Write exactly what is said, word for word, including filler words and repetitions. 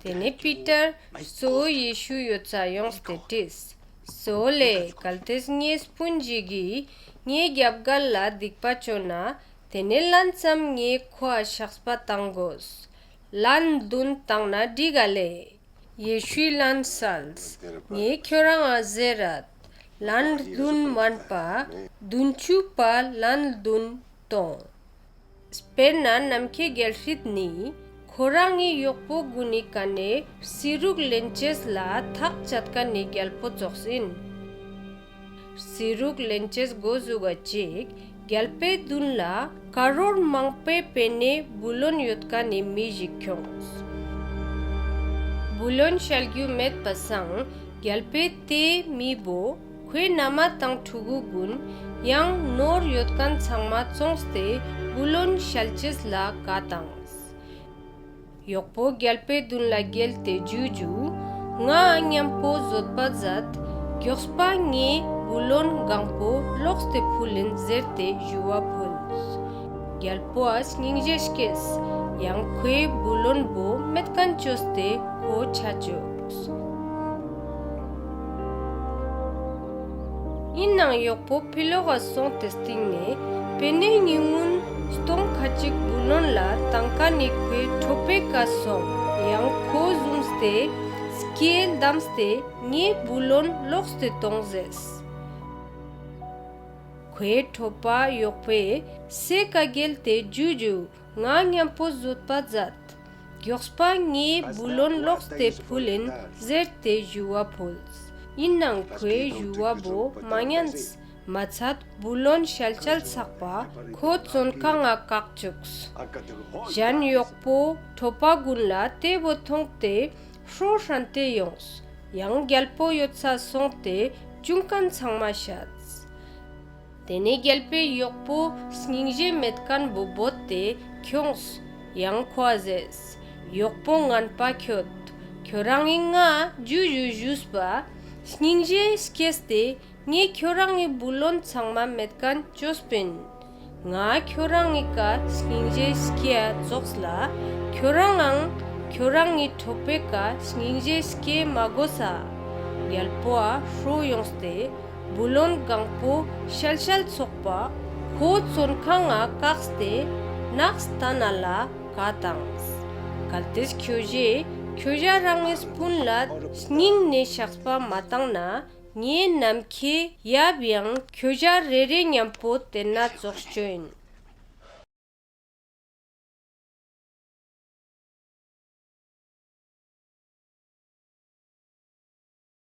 ཏེ་ནེ་པི་ཏར་གཙོ་བོ་ཡེ་ཤུ་ཡོད་ས་ཡོངས་ཏེ་དྲིས། གཙོ་བོ་ལེ་གལ་ཏེ་ངའེ་སྤུན་ཞིག་གི་ངའེ་གྱབ་གལ་ལ་སྡིག་པ་ཅོ་ན་ཏེ་ནེ་ལན་ཙམ་ངའེ་ཁོའ་ཤགས་པ་ཏང་གོས། ལན་རྡུན་ཏང་ན་གྲིག་ག་ལེ། ཡེ་ཤུའི་ལན་སལ། ངའེ་ཁྱོ་རང་ང་ཟེར་རད། ལན་རྡུན་མན་པ་རྡུན་ཅུ་པ་ལན་རྡུན་ཏོང་། སྤེར་ན་ནམ་ཁའེ་གྱལ་སྲིད་ནི་ཁོ་རང་ངི་ཡོག་པོ་གུན་ནི་ཀ་ནེ་རྩི་རུག་ལེན་ཅེས་ལ་ཐག་ཅད་ཁན་ནི་གྱལ་པོ་ཙོགས་ཨིན། རྩི་རུག་ལེན་ཅེས་གོ་ཟུག་ག་ཅིག་གྱལ་པོའེ་རྡུན་ལ་ཀ་རོར་མང་པོའེ་པེ་ནེ་བུ་ལོན་ཡོད་ཁན་ནི་མི་ཞིག་ཁྱོངས། བུ་ལོན་ཤལ་གྱུ་མེད་པ་སང་གྱལ་པོའེ་ཏེ་མི་བོ་ཁོའེ་ན་མ་དང་ཕྲུ་གུ་གུན་ཡང་ནོར་ཡོད་ཁན་ཚང་མ་ཙོངས་ཏེ་བུ་ལོན་ཤལ་ཅེས་ལ་ཀའ་ཏངས། ཡོག་པོ་གྱལ་པོའེ་རྡུན་ལ་གྱེལ་ཏེ་ཇུ་ཇུ་ང་ཉམ་པོ་ཟོད་པ་ཛད། གྱོགས་པ་ངའེ་བུ་ལོན་གང་པོ་ལོགས་ཏེ་ཕུལ་ཨིན་ཟེར་ཏེ་ཞུ་བ་ཕུལས། གྱལ་པོའ་སྙིང་རྗེ་སྐྱེས། ཡང་ཁོའེ་བུ་ལོན་བོ་མེད་ཁན་ཅོས་ཏེ་ཁོ་ཆ་ཅུགས། ཨིན་ནའང་ཡོག་པོ་ཕི་ལོག་ག་སོང་སྟེ་སྟིང་ནེ་པེ་ནེ་ཉུ་ངུན་སྟོང་ཁ་ཅིག་བུ་ལོན་ལ་ཏང་ཁན་ནི་ཁོའེ་ཁྲོ་པའེ་ཀ་སོང་། ཡང་ཁོ་ཟུམས་ཏེ་སྐེ་ལྡམས་ཏེ་ངའེ་བུ་ལོན་ལོགས་ཏེ་ཏོང་ཟེརས། ཁོའེ་ཁྲོ་པ་ཡོག་པོའེ་སའེ་ཀ་གྱེལ་ཏེ་ཇུ་ཇུ་ང་ཉམ་པོ་ཟོད་པ་ཛད། གྱོགས་པ་ངའེ་བུ་ལོན་ལོགས་ཏེ་ཕུལ་ཨིན་ཟེར་ཏེ་ཞུ་བ་ཕུལས། ཨིན་ནའང་ཁོའེ་ཞུ་བ་བོ་མ་ཉན། མ་ཚད་བུ་ལོན་ཤལ་ཤལ་ཚག་པ་ཁོ་ཙོན་ཁང་ང་ཀག་ཅུགས། ཞན་ཡོག་པོ་ཁྲོ་པ་གུན་ལ་ཏེ་བོ་ཐོང་སྟེ་ཧྲོ་ཧྲན་ཏེ་ཡོངས། ཡང་གྱལ་པོ་ཡོད་ས་སོང་སྟེ་ཅུང་ཁན་ཚང་མ་ཤད། ཏེ་ནེ་གྱལ་པོའེ་ཡོག་པོ་སྙིང་རྗེ་མེད་ཁན་བོ་བོས་ཏེ་ཁྱོངས། ཡང་ཁོའ་ཟེརས། ཡོག་པོ་ངན་པ་ཁྱོད། ཁྱོ་རང་ངི་ང་ཇུ་ཇུ་ཞུས་པ་སྙིང་རྗེ་སྐྱེས་ཏེ་ངའེ་ཁྱོ་རང་ངི་བུ་ལོན་ཚང་མ་མེད་ཁན་ཅོས་པིན། ང་ཁྱོ་རང་ངི་ཀ་སྙིང་རྗེ་སྐྱེ་ཡ་ཙོགས་ལ་ཁྱོ་རང་ངའང་ཁྱོ་རང་ངི་ཁྲོ་པའེ་ཀ་སྙིང་རྗེ་སྐྱེ་མ་གོས་ས། གྱལ་པོའ་ཧྲོ་ཡོངས་ཏེ་བུ་ལོན་གང་པོ་ཤལ་ཤལ་ཚག་པ་ཁོ་ཙོན་ཁང་ང་ཀགས་ཏེ་ནགས་ལྟན་ན་ལ་ཀའ་ཏངས། གལ་ཏེ་ཁྱོ་ཞའེ་ཁྱོ་ཞ་རང་ངི་སྤུན་ལ་སྙིང་ནེ་ཤགས་པ་མ་ཏང་ན་ངའེ་ནམ་ཁའེ་ཡབ་ཡང་ཁྱོ་ཞ་རེ་རེ་ཉམ་པོ་ཏེན་ན་ཙོགས་ཅོ་ཨིན།